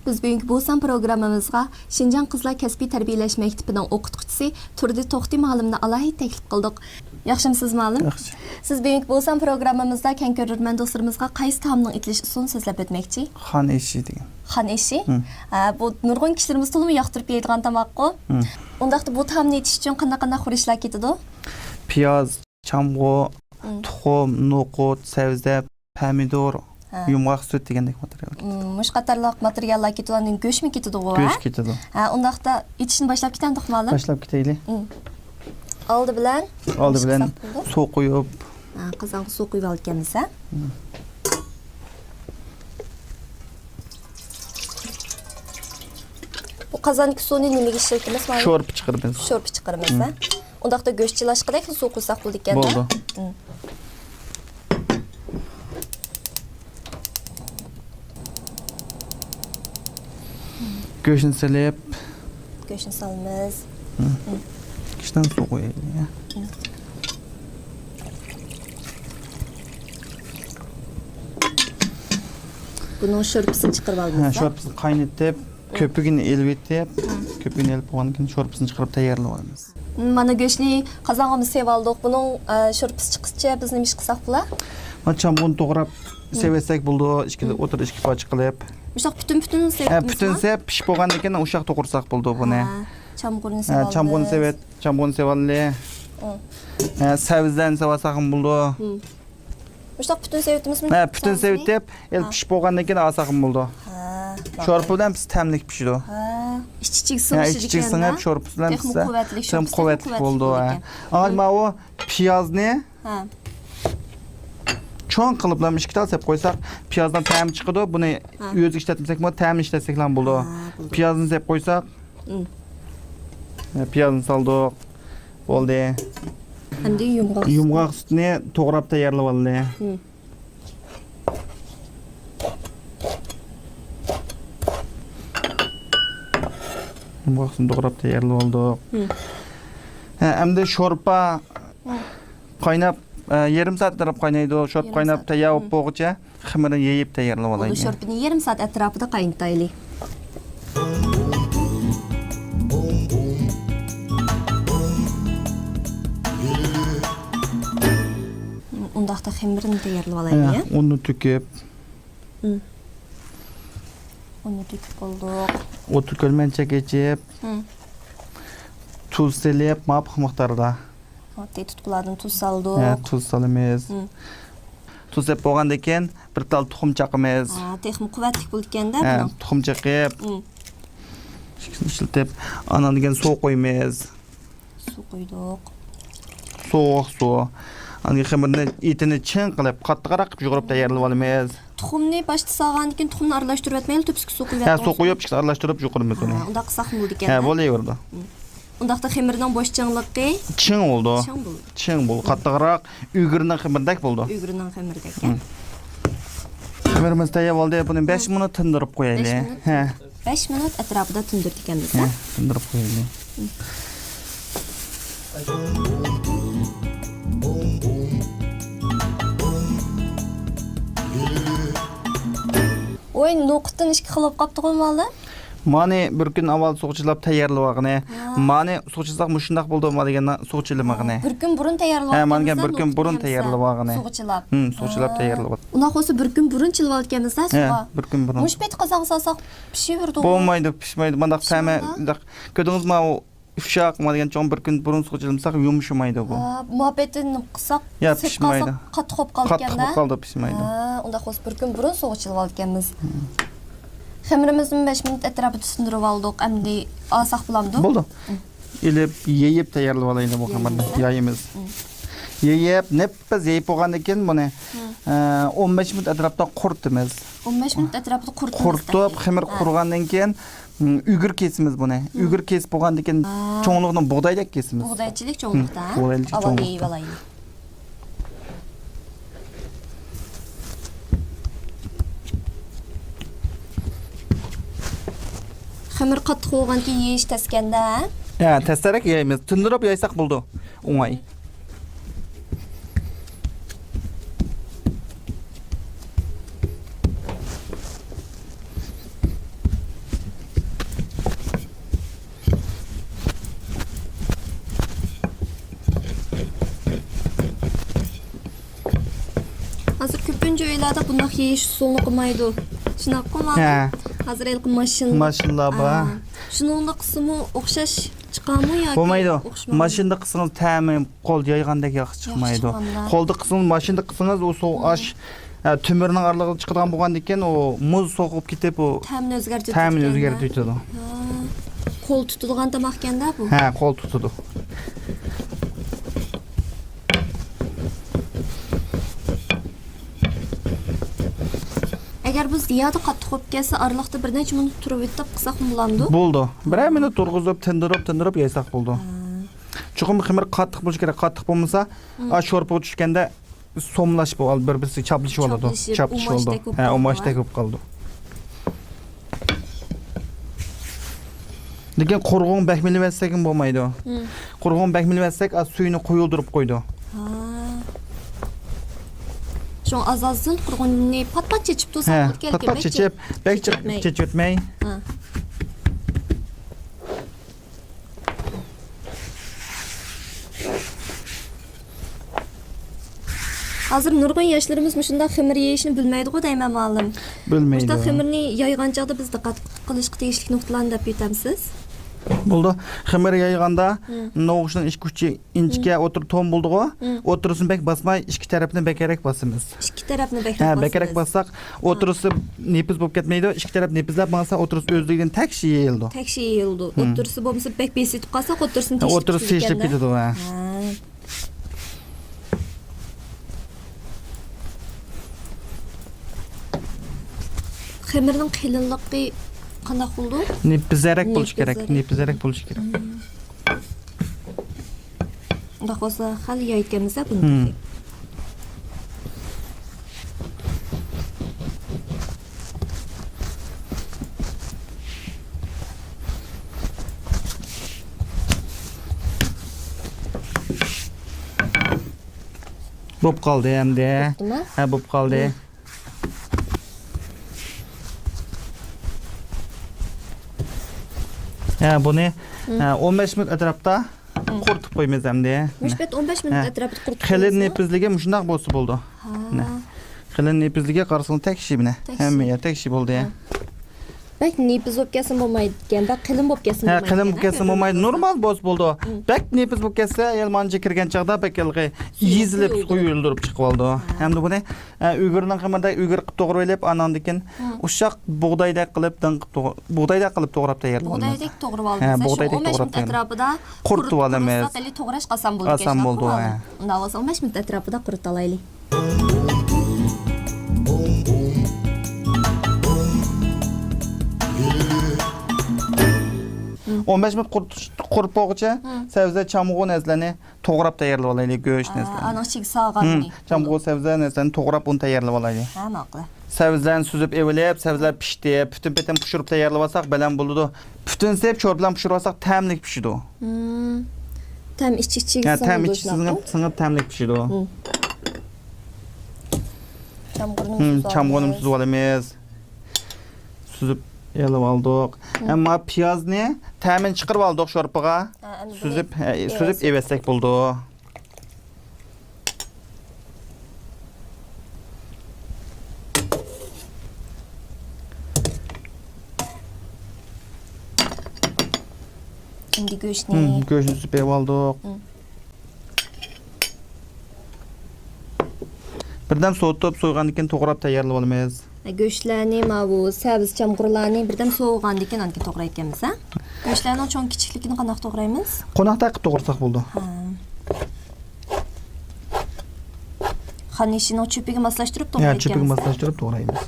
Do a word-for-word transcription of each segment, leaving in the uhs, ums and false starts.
بىز بۈگۈنكى بوسان پروگراممىمىزغا شىنجاڭ قىزلار كەسپىي تەربىيەلەش مەكتىپىنىڭ ئوقۇتقۇچىسى تۇردى توختى مۇئەللىمنى ئالاھىدە تەكلىپ قىلدۇق. ياخشىمۇسىز، مۇئەللىم؟ ياخشى. سىز بۈگۈنكى بوسان پروگراممىمىزدا كەڭ كۆرۈرمەن دوستلىرىمىزغا قايسى تائامنىڭ ئېتىلىش ئۇسۇلىنى سۆزلەپ ئۆتمەكچى؟ خان ئېشى دېگەن. خان ئېشى؟ ھىم. ھە، بۇ نۇرغۇن كىشىلىرىمىز تولىمۇ ياقتۇرۇپ يەيدىغان تاماققۇ؟ ھىم. ئۇنداقتا بۇ تائامنى ئېتىش ئۈچۈن قانداق، قانداق خۇرۇچلار كېتىدۇ؟ پىياز، چامغۇر، مم. تۇخۇم، نوقۇت، سەۋزە، پەمىدۇر، ھە. يۇمغاق سۈت دېگەندەك ماتېرىيال كېتىدۇ. مم، مۇشۇ قاتارلىق ماتېرىياللار كېتىدۇ، ئاندىن گۆشمۇ كېتىدىغۇ، ھە؟ گۆش كېتىدۇ. ھە، ئۇنداقتا ئېتىشنى باشلاپ كېتەمدۇق، مۇئەللىم؟ باشلاپ كېتەيلى. مم. ئالدى بىلەن ئالدى بىلەن سۇ قويۇپ. ھە، قازانغا سۇ قويۇپ ئالىدىكەنمىز، ھە؟ مم. بۇ قازاندىكى سۇنى نېمىگە ئىشلىتىمىز، مۇئەللىم؟ شورپا چىقىرىمىز. شورپا چىقىرىمىز، مم. ھە؟ ئۇنداقتا گۆش چىلاشقىدەك سۇ قۇيساق بولىدىكەن، ھە؟ بولىدۇ. مم. گۆشنى سېلىپ. گۆشنى سالىمىز. مم. مم. گۆشتىن سۇ قويايلى، يا. مم. بۇنىڭ شورپىسىنى چىقىرىپ ھە، ئالىمىز، ھە؟ شورپىسىنى قاينىتىپ، مم. كۆپۈكىنى ئېلىۋېتىپ، مم. كۆپۈكىنى ئېلىپ بولغاندىن كېيىن شورپىسىنى چىقىرىپ تەييارلىۋالىمىز. مانا گۆشنى قازانغىمۇ سېۋىۋالدۇق. بۇنىڭ، ئە، شورپىسى چىققىچە بىز نېمە ئىش قىلساق بولا؟ مانا چامغۇرنى توغراپ مم. سېۋىۋەتسەك بولىدۇ، ئىككىدە مم. ئوتتۇرىدا ئىككى پارچە قىلىپ. مۇشۇنداق پۈتۈن پۈتۈن ھە، سېۋىپمىزمۇ؟ پۈتۈن سېۋىپ پىشىپ بولغاندىن كېيىن ئۇششاق توغرىساق بولىدۇ بۇنى. ھە، چامغۇرنى ھە، سېۋىۋالىمىز. چامغۇرنى سېۋىت، چامغۇرنى سېۋىۋالدى. مم. ھە، سەۋزىلەرنى سېۋىۋالساقمۇ بولىدۇ. مم. مۇشۇنداق پۈتۈن سېۋىتىمىزمۇ؟ ھە، پۈتۈن سېۋىتىپ، ئېلىپ ھە. پىشىپ بولغاندىن كېيىن ئالساقمۇ بولىدۇ. ھە، شورپا بىلەن پىشسا تەملىك پىشىدۇ. ھە، ئىچ ئىچىگە ھە، سىڭىشىدىكەن ئىچ ئىچىگە سىڭىپ، شورپىسى بىلەن تېخىمۇ پىشسا، قۇۋۋەتلىك، تېخىمۇ شورپىسى قۇۋۋەتلىك قۇۋۋەتلىك بولىدۇ، ھە. بولىدىكەن. ئاڭا ماۋۇ پىيازنى ھە. چوڭ قىلىپلا ئىككى تال سېلىپ قويساق، پىيازدىن تەم چىقىدۇ. بۇنى ھە. ئۆزى ئىشلەتمىسەكمۇ، تەمىنى ئىشلەتسەكلا بولىدۇ. ھە، بولىدۇ. پىيازنى سېلىپ قويساق، مم. ھە، پىيازنى سالدۇق. بولدى. ئەمدى يۇمغاق سۈت. يۇمغاق سۈتنى توغراپ تەييارلىۋالدى. مم. يۇمغاق سۈتنى توغراپ تەييارلىۋالدۇق. مم. ھە، ئەمدى شورپا مم. قايناپ، ئە، يېرىم سائەت ئەتراپ قاينايدۇ. شورپا يېرىم قايناپ سائەت. تەييار بولۇپ مم. بولغۇچە خېمىرنى يېيىپ تەييارلىۋالايلى. بولدى، شورپىنى يېرىم سائەت ئەتراپىدا قاينىتايلى. ئۇنداقتا خېمىرنى تەييارلىۋالايلى، ھە، يا؟ ئۇننى تۆكۈپ. مم. ئۇننى تۆكۈپ بولدۇق. ئوتتۇرا كۆلمەنچەك ئېچىپ، مم. تۇز سېلىپ، مۇۋاپىق مىقداردا. ئاددىي تۇتقىلاردىن تۇز سالدۇق. ھە، تۇز سالىمىز. مم. تۇز سېلىپ بولغاندىن كېيىن، بىر تال تۇخۇم چاقىمىز. ھە، تېخىمۇ قۇۋۋەتلىك بولىدىكەن-دە ھە، بۇنىڭ. تۇخۇم چېقىپ، مم. ئىشلىتىپ، ئاندىن كېيىن سۇ قۇيىمىز. سۇ قۇيدۇق. سوغۇق سۇ. ئاندىن كېيىن خېمىرنى، ئېتىنى چىڭ قىلىپ، قاتتىقراق قىلىپ يۇغۇرۇپ تەييارلىۋالىمىز. تۇخۇمنى باشتا سالغاندىن كېيىن تۇخۇمنى ئارىلاشتۇرۇۋەتمەيلى، تۈپۈسكە سۇ ھە، سۇ قۇيۇۋەتتىڭىزمۇ؟ قۇيۇپ، ئىككىسىنى ئارىلاشتۇرۇپ يۇغۇرىمىز ئۇنى. ھە، ئۇنداق قىلساقمۇ بولىدىكەن-دە. ھە، بولۇۋېرىدۇ. مم. ئۇنداقتا خېمىرنىڭ بوش چىڭلىقى؟ چىڭ بولىدۇ. چىڭ بولىدۇ. چىڭ بولىدۇ. قاتتىقراق ئۆگرىنىڭ خېمىرىدەك بولىدۇ. ئۆگرىنىڭ خېمىرىدەك، ھە. مم. خېمىرىمىز تەييار بولدى. بۇنى بەش مم. مىنۇت تىندۇرۇپ قويايلى. بەش مىنۇت؟ ھە. بەش مىنۇت ئەتراپىدا تىندۇرىدىكەنمىز، ھە، ھە؟ تىندۇرۇپ قويايلى. مم. ۋوي، نوقۇتتىن ئىككى خىل بولۇپ قاپتىغۇ، مۇئەللىم؟ مانى بىر كۈن ئاۋۋال سۇغا چىلاپ تەييارلىۋالغىنى. ھە. مانى سۇغا چىلىساق مۇشۇنداق بولىدۇ، ما دېگەندە سۇغا چىلىمىغىنى. ھە، بىر كۈن بۇرۇن تەييارلىۋالغان. ھە، مانا بىر كۈن بۇرۇن تەييارلىۋالغىنى. سۇغا چىلاپ. ھىم، سۇغا چىلاپ ھە. تەييارلىۋال. ئۇنداق بولسا بىر كۈن بۇرۇن چىلىۋالىدىكەنمىز-دە ھە، سۇغا. بىر كۈن بۇرۇن. مۇشۇ پېتى قازانغا سالساق پىشىۋېرىدۇ. بولمايدۇ، پىشمايدۇ. مانداق تەمى، پىشمايدۇ. مۇنداق، كۆردىڭىزمۇ، ئۇششاق، ما دېگەن چوڭ بىر كۈن بۇرۇن سۇغا چىلىمىساق يۇمشىمايدۇ بۇ. ھە، مۇھەببەتتىن قىلساق، يا، سېلىپ قالساق پىشمايدۇ. قاتتىق بولۇپ قالىدىكەن-دە. قاتتىق بولۇپ قالىدۇ، پىشمايدۇ. ھە، ئۇنداق بولسا بىر كۈن بۇرۇن سۇغا چىلىۋالىدىكەنمىز. ھىم. خېمىرىمىزنى بەش مىنۇت ئەتراپىدا تىندۇرۇۋالدۇق. ئەمدى ئالساق بولامدۇ؟ بولىدۇ. ھىم. ئېلىپ، يېيىپ تەييارلىۋالايلى بۇ خېمىرنى. يايىمىز. يايىمىز. ھىم. يېيىپ، نەپىس يېيىپ بولغاندىن كېيىن بۇنى، ھىم. ئە، ئون بەش مىنۇت ئەتراپتا قۇرۇتىمىز. ئون بەش مىنۇت ئەتراپىدا قۇرۇتىمىز. قۇرۇتۇپ، خېمىر ھە. قۇرۇغاندىن كېيىن، ھىم، ئۈگۈر كېسىمىز بۇنى. ھىم. ئۈگۈر كېسىپ بولغاندىن كېيىن ھە. چوڭلۇقىنى بۇغدايدەك كېسىمىز. بۇغدايچىلىك چوڭلۇقتا، ھىم، ھە؟ بۇغدايچىلىك ئاۋۋال چوڭلۇقتا. يېيىۋالايلى. خېمىر قاتتىق بولغاندىكىن يېيىش تەسكەندە، ھە؟ ھە، تەستەرەك يەيمىز. تىندۇرۇپ يايساق بولىدۇ. ئوڭاي. ئۇلاردا بۇنداق يېيىش ئۇسۇلىنى قىلمايدۇ. شۇنداققۇ، مانا؟ ھە. ھازىر ھېلىقى ماشىنا. ماشىنىلار بار. ئا، شۇنىڭدا قىلسىمۇ ئوخشاش چىقامۇ ياكى بولمايدۇ. ئوخشىمامدۇ؟ ماشىنىدا قىلسىڭىز تەمى قولدا يايغاندەك ياخشى چىقمايدۇ. ياخشى چىقمامدۇ؟ قولدا قىلسىڭىز ماشىنىدا قىلسىڭىز ئۇ سوغۇق ئاش، ھە، تۆمۈرنىڭ ئارىلىقىدا چىقىدىغان بولغاندىن كېيىن ئۇ مۇز سوغۇپ كېتىپ ئۇ تەمىنى ئۆزگەرتىپ تەمىنى ئۆزگەرتىۋېتىدۇ. ھە. قول تۇتىدىغان تاماق ئىكەن-دە بۇ. ھە، قول تۇتىدۇ. ئەگەر بۇ زىيادە قاتتىق بولۇپ كەتسە، ئارىلىقتا بىر نەچچە مىنۇت تۇرۇۋېتىپ قىلساقمۇ بولامدۇ؟ بولىدۇ. بىرەر مىنۇت تۇرغۇزۇپ، تىندۇرۇپ، تىندۇرۇپ يەيسەك بولىدۇ. ھە. چوقۇم خېمىر قاتتىق بولۇشى كېرەك. قاتتىق بولمىسا، مم. ئاش شورپىغا چۈشكەندە سوملاش بولۇپ، بىر-، بىرسىگە چاپلىشىپ ئالىدۇ. چاپلىشىپ، چاپلىشىپ ئالىدۇ. ئۇماچتەك بولۇپ ھە، قالىدۇ، ئۇماچتەك ھە؟ بولۇپ قالىدۇ. لېكىن قۇرغۇن بەك مېلىۋەتسەكمۇ بولمايدۇ. مم. قۇرغۇن بەك مېلىۋەتسەك، ئاز سۈيىنى قويۇلدۇرۇپ قويىدۇ. ھا. شۇڭا ئاز-ئازدىن قۇرغۇننى پات-پات چېچىپ تۇرساق ھە، بولىدىكەن، پات-پات بەك چېچىپ، بەك چېچىپ، چېچىۋەتمەي. ھا. ھازىر نۇرغۇن ياشلىرىمىز مۇشۇنداق خېمىر يېيىشنى بىلمەيدىغۇ دەيمەن، مۇئەللىم. بىلمەيدۇ. مۇشۇنداق خېمىرنى يايغان چاغدا بىز دىققەت قىلىشقا تېگىشلىك نۇقتىلارنى دەپ ئۆتەمسىز؟ بولىدۇ. خېمىر يايغاندا مم. نوغۇچنىڭ ئىچكى ئۇچى ئىنچىكە، مم. ئوتتۇرا توم بولىدىغۇ. مم. ئوتتۇرىسىنى بەك باسماي، ئىككى تەرەپنى بەكرەك باسىمىز. ئىككى تەرەپنى بەكرەك ھە، بەكرەك باسىمىز. باسساق، ھا. ئوتتۇرىسى نېپىز بولۇپ كەتمەيدۇ. ئىككى تەرەپ نېپىزلاپ ماڭسا، ئوتتۇرىسى ئۆزلۈكىدىن تەكشى يېيىلىدۇ. تەكشى يېيىلىدۇ. مم. ئوتتۇرىسى بولمىسا، بەك بېسىتىپ قالساق، ئوتتۇرىسىنى ھە، تېشىپ ئوتتۇرىسى تېشىپ كېتىدىكەن-دە. كېتىدۇ، ھە. ھە. خېمىرنىڭ قېلىنلىقى قانداق بولىدۇ؟ نېپىزەرەك بولۇشى كېرەك. نېپىزەرەك. نېپىزەرەك بولۇشى كېرەك. مم. ئۇنداق بولسا خېلى يايىدىكەنمىز-ە بۇنى. مم. بوپ قالدى ئەمدى. بوپتۇما؟ ھە، بوپ قالدى. مم. ھە، بۇنى، مم. ھە، ئون بەش مىنۇت ئەتراپتا مم. قۇرۇتۇپ قويىمىز ئەمدى. مۇشۇ پەت ئون بەش مىنۇت ھە. ئەتراپىدا قۇرۇتۇپ قېلىن قويىسىز؟ نېپىزلىكى مۇشۇنداق بولسا بولىدۇ. ھا. نە. قېلىن نېپىزلىكى قارىسىڭىز تەكشى مىنە. تەكشى. ھەممە يەر تەكشى بولدى. ھا. بەك نېپىز بولۇپ كەتسىمۇ بولمايدىكەن، بەك قېلىن بولۇپ كەتسىمۇ ھە، بولمايدىكەن، قېلىن بولۇپ ھە؟ كەتسىمۇ بولمايدۇ. نورمال بولسا بولىدۇ. مم. بەك نېپىز بولۇپ كەتسە، يەنە مانچە كىرگەن چاغدا بەك ھېلىقى يېزىلىپ، قويۇلدۇرۇپ. قويۇلدۇرۇپ چىقىۋالىدۇ. ھا. ھەمدە بۇنى، ئە، ئۆگرىنىڭ خېمىرىدەك ئۆگرە قىلىپ توغرىۋېلىپ، ئاناندىن كېيىن مم. ئۇششاق بۇغدايدەك قىلىپ دىڭ قىلىپ توغ-، بۇغدايدەك قىلىپ توغراپ تەييارلىۋالىمىز. بۇغدايدەك توغرىۋالىمىز. ھە، بۇغدايدەك توغراپ تەييارلىمىز. قۇرۇتۇپ ئالىمىز. قۇرۇتساق ھېلى توغراش ئاسان بولىدۇ. ئاسان بولىدۇ، ھە. ئۇنداق بولسا ئون بەش مىنۇت ئەتراپىدا قۇرۇتالايلى. ئون بەش مىنۇت قۇرۇت-، قۇرۇپ بولغۇچە مم. سەۋزە، چامغۇر نەرسىلەرنى توغراپ تەييارلىۋالايلى، گۆش نەرسىلەرنى. ئانىڭ ئىچىگە سالغاننى. مم. چامغۇر سەۋزە نەرسىلەرنى توغراپ ئۇنى تەييارلىۋالايلى. ھە، ماقۇل. سەۋزىلەرنى سۈزۈپ ئېلىپ، سەۋزىلەر پىشتى، پۈتۈن پېتىن پىشۇرۇپ تەييارلىۋالساق بەلەن بولىدۇ. پۈتۈن سېپ شور بىلەن پىشۇرۇۋالساق تەملىك پىشىدۇ. مم. تەم ئىچ-ئىچىگە ھە، تەم سىڭىدۇ ئىچ شۇنداقمۇ؟ سىڭىپ، سىڭىپ تەملىك پىشىدۇ. مم. چامغۇرنى مم، سۈزۈپ چامغۇرنى ئالىمىز. سۈزۈپ ئالدۇق. سۈزۈپ ئېلىپ ئالدۇق. مم. ئەمما پىيازنى تەمىنى چىقىرىپ ئالدۇق شورپىغا. ھە، ئەمدى بۇنى سۈزۈپ، ھە، سۈزۈپ ئېۋەتسەك. ئېۋەتسەك بولىدۇ. ئەمدى گۆشنى. مم، گۆشنى سۈزۈپ ئېلىپ ئالدۇق. مم. بىردەم سوۋۇتۇپ، سويغاندىن كېيىن توغراپ تەييارلىۋالىمىز. گۆشلەرنى، ماۋۇ سەۋزە چامغۇرلارنى بىردەم سوۋۇغاندىن كېيىن ئانكى توغرايدىكەنمىز، ھە؟ گۆشلەرنىڭ چوڭ كىچىكلىكىنى قانداق توغرايمىز؟ قوناقتەك قىلىپ توغرىساق بولىدۇ. ھە. خانىشىنىڭ چۆپىگە ماسلاشتۇرۇپ يا، چۆپىگە توغرايدىكەنمىز، ھە؟ ماسلاشتۇرۇپ توغرايمىز.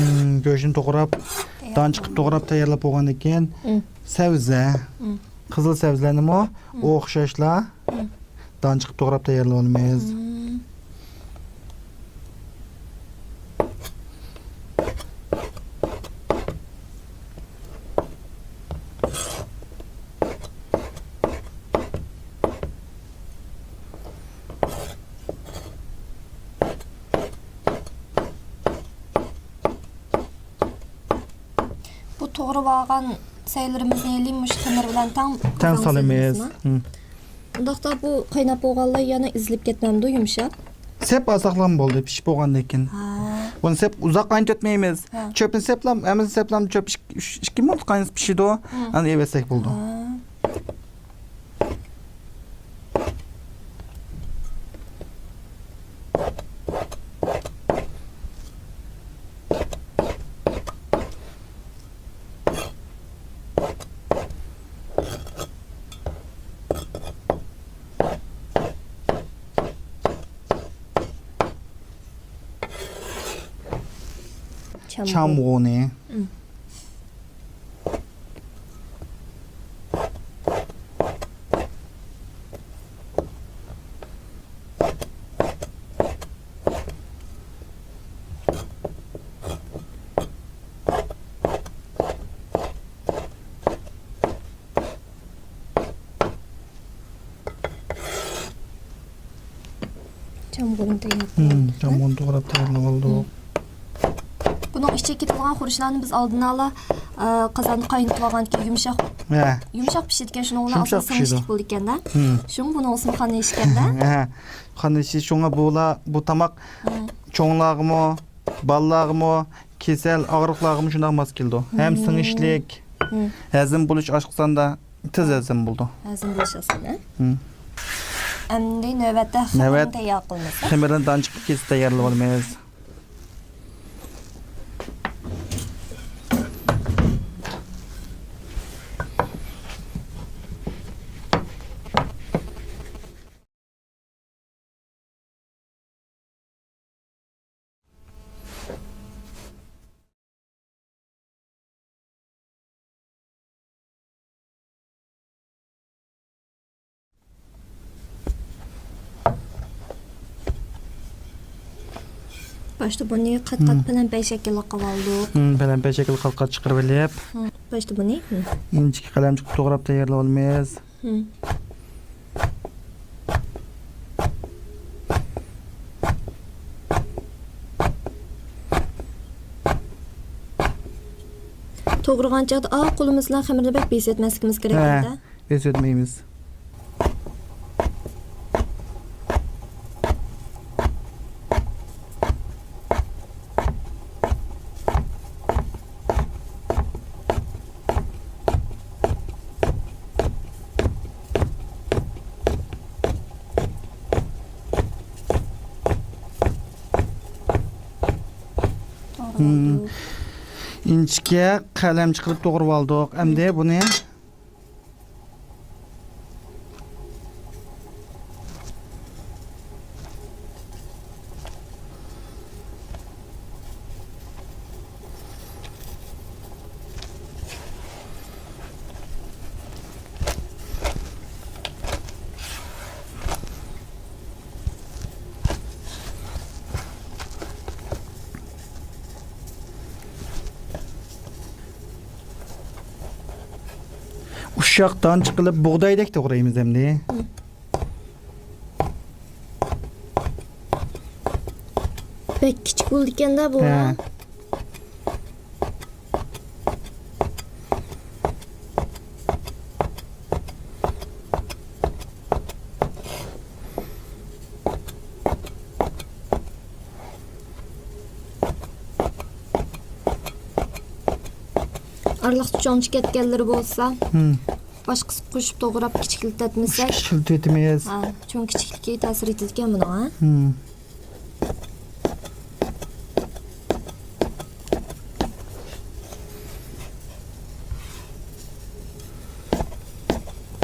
مم، گۆشنى توغراپ، دانچىققا توغراپ تەييارلاپ بولغاندىن كېيىن، مم. سەۋزە، مم. قىزىل سەۋزىلەرنىمۇ مم. ئوخشاشلا مم. دانچىققا توغراپ تەييارلىۋالىمىز. مم. توغرىۋالغان سەيلىرىمىزنى ھېلى مۇشۇ خېمىر بىلەن تەڭ تەڭ قازانغا سالىمىز. سېلىمىزمۇ؟ ھىم. ئۇنداقتا بۇ قايناپ بولغانلا يەنە ئېزىلىپ كەتمەمدۇ يۇمشاپ؟ سەپ ئازاقلام بولدى پىشىپ بولغاندىن كېيىن. ھا. بۇنى سەپ ئۇزاق قاينىتىۋەتمەيمىز. ھا. چۆپنى سەپلام، ھەممىسىنى سەپلام، چۆپ ئىككى، ئۈچ، ئىككى مىنۇت قاينىتىپ پىشىدۇ. ھىم. ئاندىن ئېۋەتسەك بولىدۇ. ھا. چامغۇنى. چامغۇرنى تەييار قىلىۋالدۇق. چامغۇرنى توغراپ تەييارلىۋالدۇق. بۇنىڭ ئىچىگە كېتىدىغان خۇرۇچلارنى بىز ئالدىن ئالا، ئە، قازاندا قاينىتىپ ئالغاندىكىن يۇمشاق، ھە، يۇمشاق پىشىدىكەن، شۇنىڭ بىلەن ئاساسەن يۇمشاق پىشىدۇ. بولىدىكەن-دە. شۇڭا بۇنىڭ ئىسمى خان ئېشىكەن-دە. ھە، خان ئېشىكى. شۇڭا بۇلار، بۇ تاماق چوڭلارغىمۇ، بالىلارغىمۇ، كېسەل، ئاغرىقلارغىمۇ شۇنداق ماس كېلىدۇ. ھەم سىڭىشلىك، ھەزىم بولۇش ئاشقازاندا تېز ھەزىم بولىدۇ. ھەزىم بولۇش ئاسان، ھە؟ ئەمدى نۆۋەتتە خېمىرنى تەييار قىلىمىز. خېمىرنى دانچىققا كېسىپ تەييارلىۋالىمىز. باشتا بۇنى قات-قات پەلەمپەي شەكىللىك قىلىۋالدۇق. پەلەمپەي شەكىللىك قات-قات چىقىرىۋېلىپ، باشتا بۇنى ئىنچىكە قەلەمچە قىلىپ توغراپ تەييارلىۋالىمىز. توغرىغان چاغدا ئا قولىمىز بىلەن خېمىرنى بەك بېسىۋەتمەسلىكىمىز كېرەك. ھە، بېسىۋەتمەيمىز. ئىنچىكە قەلەم چىقىرىپ توغرىۋالدۇق. ئەمدى بۇنى ئۇششاق دانچە قىلىپ بۇغدايدەك توغرايمىز ئەمدى. بەك كىچىك بولىدىكەن-دە بۇ. ھە. ئارىلىقتا چوڭچە كەتكەنلىرى بولسا، باشقىسىغا قوشۇپ توغراپ كىچىكلىتەتمىسەك. كىچىكلىتىۋېتىمىز. ھە، چوڭ كىچىكلىكى تەسىر يېتىدىكەن بۇنىڭ، ھە؟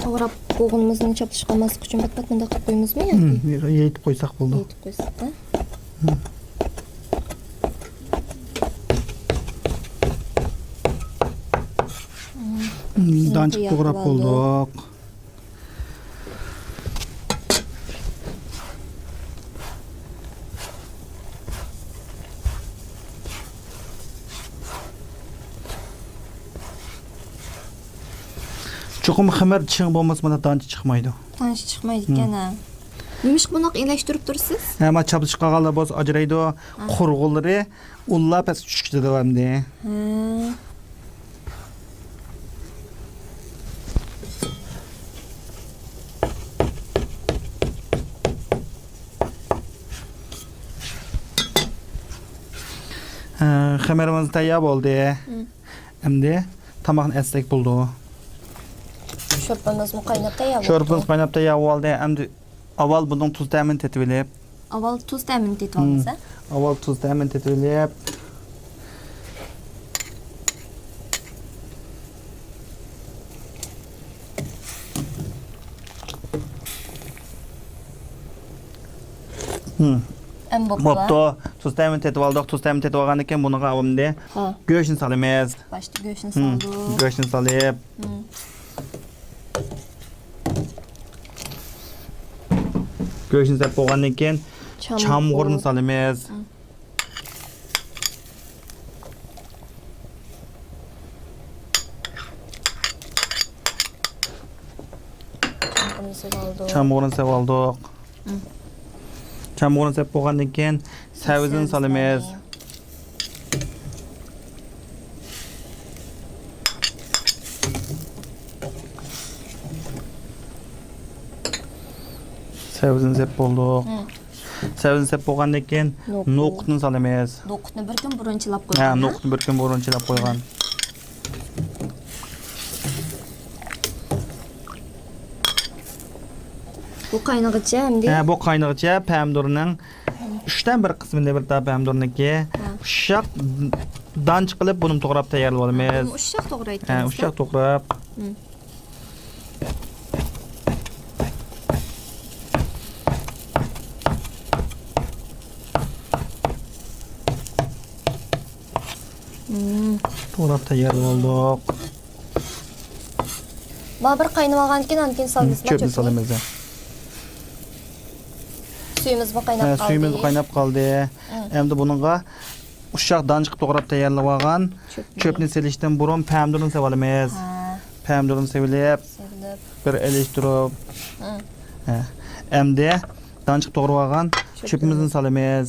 توغراپ بولغىنىمىزنى چاپلىشىپ قالماسلىق ئۈچۈن پات-پات مۇنداق قىلىپ قويىمىزمۇ ياكى؟ يېيىتىپ قويساق بولىدۇ. يېيىتىپ قويساق، ھە؟ دانچىققا توغراپ بولدۇق. چوقۇم خېمىر چىڭ بولمىسا، مانا دانچە چىقمايدۇ. دانچە چىقمايدىكەن، ھە. نېمىشقا بۇنداق ئېلەشتۈرۈپ تۇرىسىز؟ ھە، ما چاپلىشىپ قالغانلار بولسا ئاجرايدۇ. قۇرغۇنلىرى ئۇللا پەس چۈشۈپ كېتىدۇ ئەمدى. ھە. ھە، خېمىرىمىز تەييار بولدى. ئەمدى تاماقنى ئەتسەك بولىدۇ. شورپىمىزمۇ قايناپ تەييار بولدى. شورپىمىز قايناپ تەييار بولدى. ئەمدى ئاۋۋال بۇنىڭ تۇز تەمىنى تېتىۋېلىپ. ئاۋۋال تۇز تەمىنى تېتىۋالمىسا؟ ئاۋۋال تۇز تەمىنى تېتىۋېلىپ. ئەم بوپتۇ. بوپتۇ. تۇز تەمىنى تېتىۋالدۇق. تۇز تەمىنى تېتىۋالغاندىن كېيىن بۇنىڭغا ئەمدى گۆشنى سالىمىز. باشتا گۆشنى سالدۇق. گۆشنى سالىپ. گۆشنى سېلىپ بولغاندىن كېيىن چامغۇرنى سالىمىز. چامغۇرنى سېلىپ ئالدۇق. چامغۇرنى سېلىپ بولغاندىن كېيىن سەۋزىنى سالىمىز. سەۋزىنى سېلىپ بولدۇق. سەۋزىنى سېلىپ بولغاندىن كېيىن نوقۇت. نوقۇتنى سالىمىز. نوقۇتنى بىر كۈن بۇرۇن چىلاپ قويغان. ھە، نوقۇتنى بىر كۈن بۇرۇن چىلاپ قويغان. بۇ قاينىغىچە ئەمدى. ھە، بۇ قاينىغىچە پەمىدۇرنىڭ ئۈچتىن بىر قىسمىنى بىر تال پەمىدۇرنىڭكى ئۇششاق دانچە قىلىپ بۇنى توغراپ تەييارلىۋالىمىز. بۇنى ئۇششاق توغرايدىكەنسىز. ھە، ئۇششاق توغراپ. توغراپ تەييارلىۋالدۇق. مانا بىر قاينىۋالغاندىن كېيىن ئاندىن كېيىن سالىمىزمۇ چۆپنى؟ سالىمىز. سۈيىمىزمۇ قايناپ قالدى. سۈيىمىز قايناپ قالدى. ئەمدى بۇنىڭغا ئۇششاق دانچە قىلىپ توغراپ تەييارلىۋالغان چۆپنى سېلىشتىن بۇرۇن پەمىدۇرنى سېلىۋالىمىز. پەمىدۇرنى سېلىپ، بىر ئېلىشتۇرۇپ. ئەمدى دانچە قىلىپ توغرىۋالغان چۆپىمىزنى سالىمىز.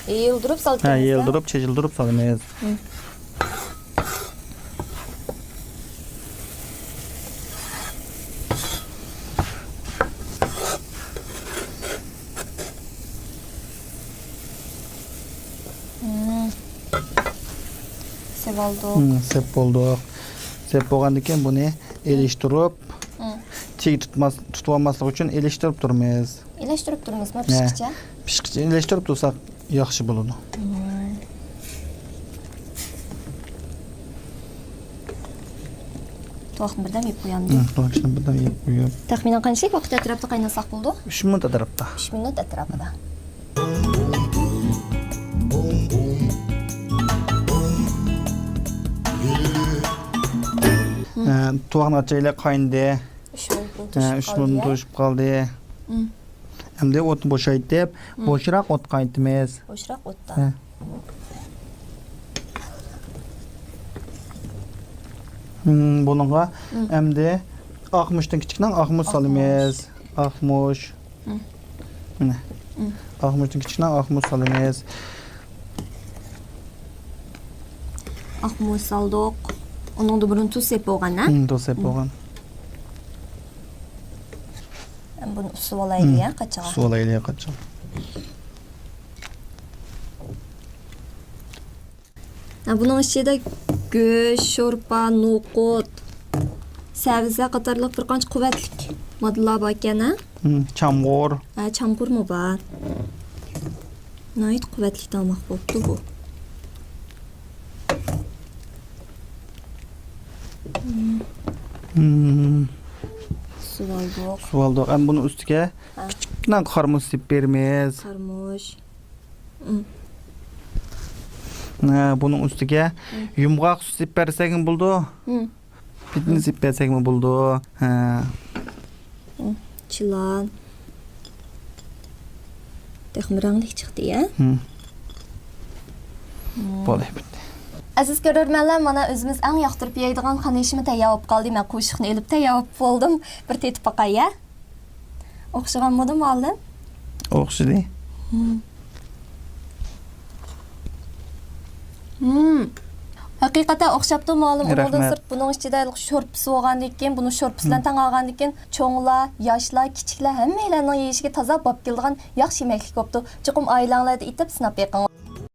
يېيىلدۇرۇپ سالىمىز. ھە، يېيىلدۇرۇپ، چېچىلدۇرۇپ سالىمىز. سېلىۋالدۇق. سېلىپ بولدۇق. سېلىپ بولغاندىن كېيىن بۇنى ئېلىشتۇرۇپ، تىك تۇتماس، تۇتۇۋالماسلىق ئۈچۈن ئېلىشتۇرۇپ تۇرىمىز. ئېلىشتۇرۇپ تۇرىمىزمۇ پىشقىچە؟ پىشقىچە ئېلىشتۇرۇپ تۇرساق ياخشى بولىدۇ. تۇۋاقنى بىردەم يېپىپ قويامدۇ؟ توۋاقنى بىردەم يېپىپ قويۇپ. تەخمىنەن قانچىلىك ۋاقىت ئەتراپىدا قايناتساق بولىدۇ؟ ئۈچ مىنۇت ئەتراپىدا. ئۈچ مىنۇت ئەتراپىدا. ھە، تۇۋاقنى ئاچايلى، قاينىدى. ئۈچ مىنۇتتىن توشۇپ قالدى. ئۈچ مىنۇتتىن توشۇپ قالدى. ئەمدى ئوتنى بوشايتىپ، بوشراق ئوتقا قاينىتىمىز. بوشراق ئوتتا. ھە. بۇنىڭغا ئەمدى ئاقمۇچتىن كىچىكنىڭ ئاقمۇچ سالىمىز. ئاقمۇچ. مىنە. ئاقمۇچتىن كىچىكنىڭ ئاقمۇچ سالىمىز. ئاقمۇچ سالدۇق. ئۇنىڭدا بۇرۇن تۇز سېلىپ بولغان، ھە؟ تۇز سېلىپ بولغان. بۇنى ئۇسسىۋالايلى، يا، قاچىغا. ئۇسسىۋالايلى، يا، قاچىغا. ھە، بۇنىڭ ئىچىدە گۆش، شورپا، نوقۇت، سەۋزە قاتارلىق بىر قانچە قۇۋۋەتلىك ماددىلار بار ئىكەن، ھە؟ چامغۇر. ھە، چامغۇرمۇ بار. ناھايىتى قۇۋۋەتلىك تاماق بوپتۇ بۇ. سۇۋالدۇق. سۇۋالدۇق. ئەمدى بۇنىڭ ئۈستىگە كىچىككىنە قارىمۇچ سېلىپ بېرىمىز. قارىمۇچ. ھە، بۇنىڭ ئۈستىگە يۇمغاق سۈت سېلىپ بەرسەكمۇ بولىدۇ. پىدنى سېلىپ بەرسەكمۇ بولىدۇ. ھە. چىلان. تېخىمۇ رەڭلىك چىقتى، يا؟ بولدى، پۈتتى. ئەزىز كۆرۈرمەنلەر، مانا ئۆزىمىز ئەڭ ياقتۇرۇپ يەيدىغان خان ئېشىمۇ تەييار بولۇپ قالدى. مەن قوشۇقنى ئېلىپ تەييار بولۇپ بولدۇم. بىر تېتىپ باقاي، يا؟ ئوخشىغانمىدى، مۇئەللىم؟ ئوخشىدى. ھە، ھەقىقەتەن ئوخشاپتۇ مۇئەللىم. ئۇنىڭدىن رەھمەت. سىرت بۇنىڭ ئىچىدە شورپىسى بولغاندىن كېيىن، بۇنى شورپىسى بىلەن تەڭ ئالغاندىن كېيىن، چوڭلار، ياشلار، كىچىكلەر ھەممەيلەننىڭ يېيىشىگە تازا باب كېلىدىغان ياخشى يېمەكلىك بوپتۇ. چوقۇم ئائىلەڭلەردە ئېتىپ سىناپ بېقىڭ.